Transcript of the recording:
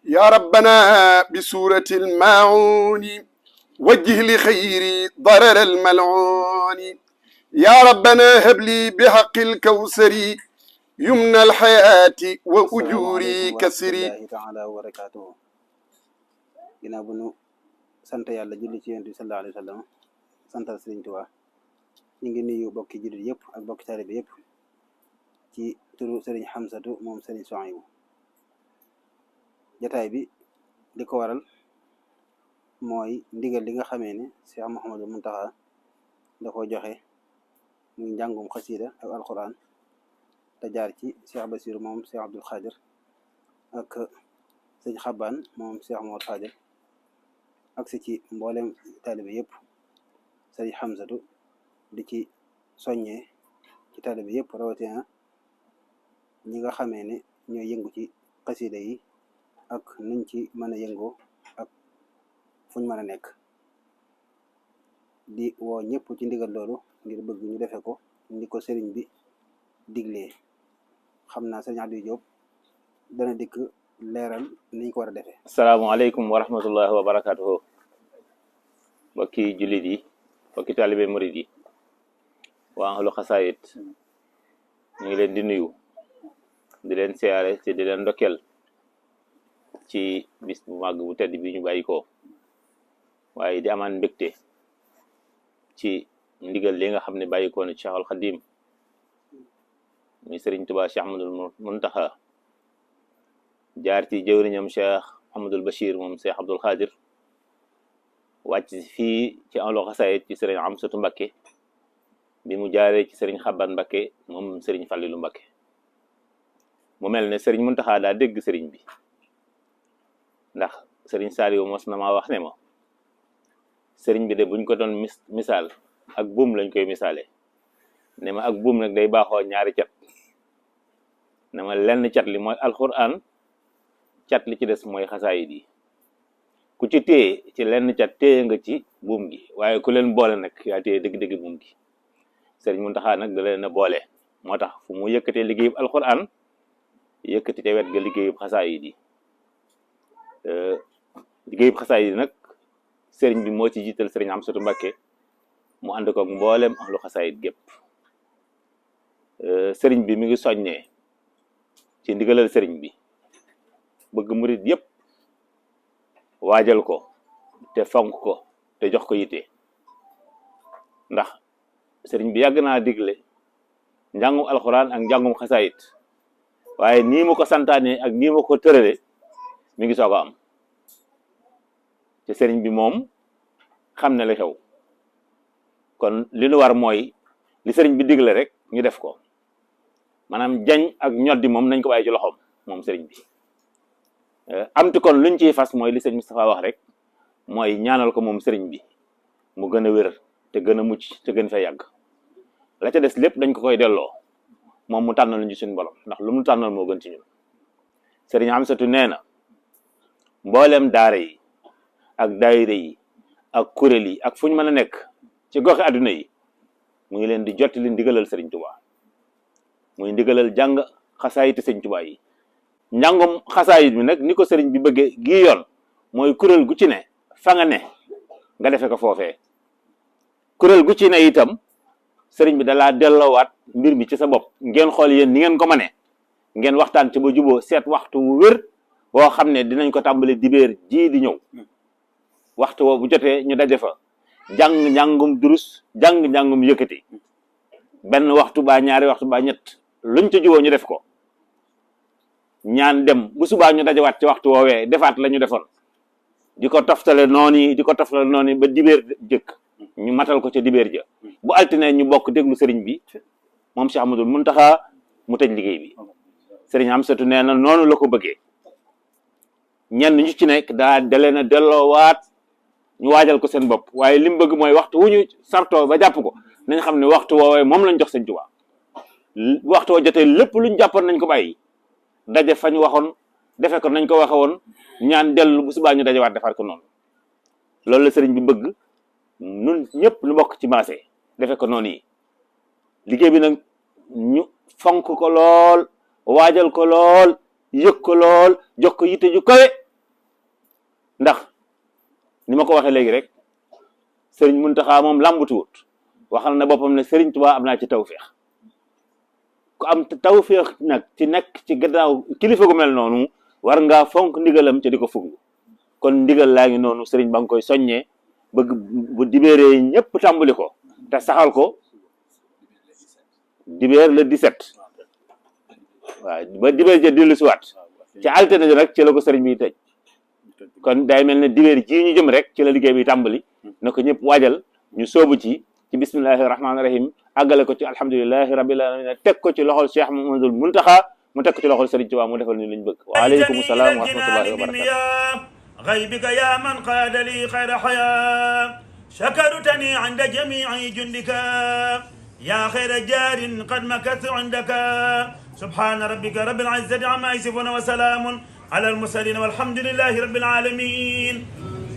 يا ربنا بسورة الماعون وجه لخيري ضرر الملعون. يا ربنا هب لي بحق الكوثر يمنى الحياة وأجوري كسري. asalaamaaleykum wa rahmatullahi taala wa barakaatuhu. ginnaaw bu nu sant yàlla julli ci yonent bi sallallahu alayhi wa sallam santal Sëriñ Tuubaa ñu ngi nuyu bokki jullit yëpp ak bokki taalibe yëpp ci turu Sëriñ Xamsatu moom Sëriñ Suhaybu. jataay bi li ko waral mooy ndigal li nga xamee ne Cheikh Mouhamadou Mountakha da ko joxe muy njàngum xasiida ak alquran te jaar ci Cheikh Bassirou moom Cheikh Abdoul Khadir ak sëñ Xabbaan moom Cheikh Mouhamadou Khadir ak si ci mboolem taalibe yëpp. sëñ Xamsatu di ci soññee ci taalibe yëpp rawatina ñi nga xamee ne ñooy yëngu ci xasiida yi ak nuñ ci mën a yëngoo ak fuñ mën a nekk, di woo ñëpp ci ndigal loolu ngir bëgg ñu defe ko ni ko sëriñ bi diglee. xam naa sëriñ Aliou Diop dana dikk leeral niñ ko war a defee. asalaamaaleykum wa rahmatullahi wa barakatuhu. mbokki jullit yi, mbokki taalibe murid yi, waa ahlu xasaayit ñu ngi leen di nuyu, di leen siyaare te di leen ndokkeel ci bis bu màgg bu tedd bi ñu bàyyi ko, waaye di amaan mbégte ci ndigal li nga xam ne bàyyi ko na Cheikh al Xadim muy Sëriñ Tuubaa Cheikh Ahmadul Muntaxa jaar ci jëwriñam Cheikh Ahmadul Bachir moom Cheikh Abdoul Khadir wàcc fii ci ahlu xasaayit ci Sëriñ Amsatu Mbakke bi mu jaaree ci Sëriñ Xabbaan Mbakke moom Sëriñ Fallilu Mbakke. mu mel ne Sëriñ Muntaxa daa dégg sëriñ bi, ndax Sëriñ Saaliwu mos na maa wax ne ma sëriñ bi de buñ ko doon misaal ak buum lañ koy misaale, ne ma ak buum nag day baaxoo ñaari cat, ne ma lenn cat li mooy alxuraan, cat li ci des mooy xasaayid yi. ku ci téye ci lenn cat téye nga ci buum gi, waaye ku leen boole nag yaa téye dëgg-dëgg buum gi. Sëriñ Muntaxa nag da leen a boole, moo tax fu mu yëkkatee liggéeyub alxuraan yëkkati te wet ga liggéeyub xasaayid yi. liggéeyub xasaayid yi nag sëriñ bi moo ci jiital Sëriñ Amsatu Mbakke mu ànd ko mboolem ahlu xasaayid gépp. sëriñ bi mi ngi soññee ci ndigalal sëriñ bi, bëgg murit yëpp waajal ko te fonk ko te jox ko yitte, ndax sëriñ bi yàgg naa digle njàngum alxuraan ak njàngum xasaayid, waaye nii mu ko santaane ak nii mu ko tërale mi ngi soog a am. te sëriñ bi moom xam na li xew, kon li nu war mooy li sëriñ bi digle rek ñu def ko, maanaam jañ ak ñoddi moom nañ ko bàyyi ci loxoom moom sëriñ bi. amti kon luñ ciy fas mooy li sëriñ Moustapha wax rek, mooy ñaanal ko moom sëriñ bi mu gën a wér te gën a mucc te gën fa yàgg. la ca des lépp dañ ko koy delloo moom mu tànnal ñu suñu borom, ndax lu mu tànnal moo gën ci ñun. sëriñ Amsatu nee na mboolem daara yi ak daayira yi ak kuréel yi ak fu ñu mën a nekk ci goxi àdduna yi mu ngi leen di jottali ndigalal Sëriñ Tuubaa, muy ndigalal jàng xasaayiti Sëriñ Tuubaa yi. njàngum xasaayit bi nag ni ko sëriñ bi bëggee gii yoon mooy kuréel gu ci ne fa nga ne nga defe ko foofee. kuréel gu ci ne itam sëriñ bi dalaa delloowaat mbir mi ci sa bopp, ngeen xool yéen ni ngeen ko mënee, ngeen waxtaan ci ba juboo seet waxtu wu wér woo xam ne dinañ ko tàmbali dibéer ji di ñëw. waxtu woo bu jotee ñu daje fa jàng njàngum durus, jàng njàngum yëkkati, benn waxtu baa ñaari waxtu baa ñett luñ ca juboo ñu def ko, ñaan dem bu subaa ñu dajawaat ci waxtu woowee defaat la ñu defoon, di ko toftale noonu ba dibéer jëkk ñu matal ko ca dibéer ja. bu altine ñu bokk déglu sëriñ bi moom Cheikh Ahmadul Muntaxa mu tëj liggéey bi. sëriñ Amsatu nee na noonu la ko bëggee. ñenn ñu ci nekk da leen a delloowaat ñu waajal ko seen bopp, waaye li mu bëgg mooy waxtu wu ñu sartoo ba jàpp ko nañ xam ne waxtu woowee moom lañ jox Sëriñ Tuubaa. waxtu woo jotee lépp luñ jàppoon nañ ko bàyyi, daje fañ waxoon defe ko nañ ko waxe woon, ñaan dellu bu subaa ñu dajewaat defaat ko noonu. loolu la sëriñ bi bëgg nun ñëpp nu bokk ci maase defe ko noonu yi. liggéey bi nag ñu fonk ko lool, waajal ko lool, yëg ko lool, jox ko yitte ju kawe ndax ni ma ko waxee léegi rek sëriñ Muntaxa moom làmbutuwut waxal na boppam ne sëriñ Tuubaa am naa ci tawféex ku am tawféex nag ci nekk ci gannaaw kilifa gu mel noonu war ngaa fonk ndigalam te di ko fuglu kon ndigal laa ngi noonu sëriñ ba nga koy soññee bëgg bu dibéeree ñëpp tàmbali ko te saxal ko dibéer le 17 waaw ba dibéer ja dellu si waat ci altine ji nag ci la ko sëriñ bi tëj kon day mel ne dibéer ji ñu jëm rek ci la liggéey bi tàmbali na ko ñëpp waajal ñu soobu ci bismillahi rahmaani rahim àggale ko ci alhamdulilahi rabbil alamin teg ko ci loxol Cheikh Mouhamadoul Mountakha mu teg ko ci loxol Sëriñ Tuubaa mu defal ñu liñ bëgg waaleykum salaam wa rahmatullahi wa barakatuh غيبك يا من قاد لي خير حياة شكرتني عند جميع جندك يا خير جار قد مكثت عندك سبحان ربك رب العزة عما يصفون وسلام على المرسلين والحمد لله رب العالمين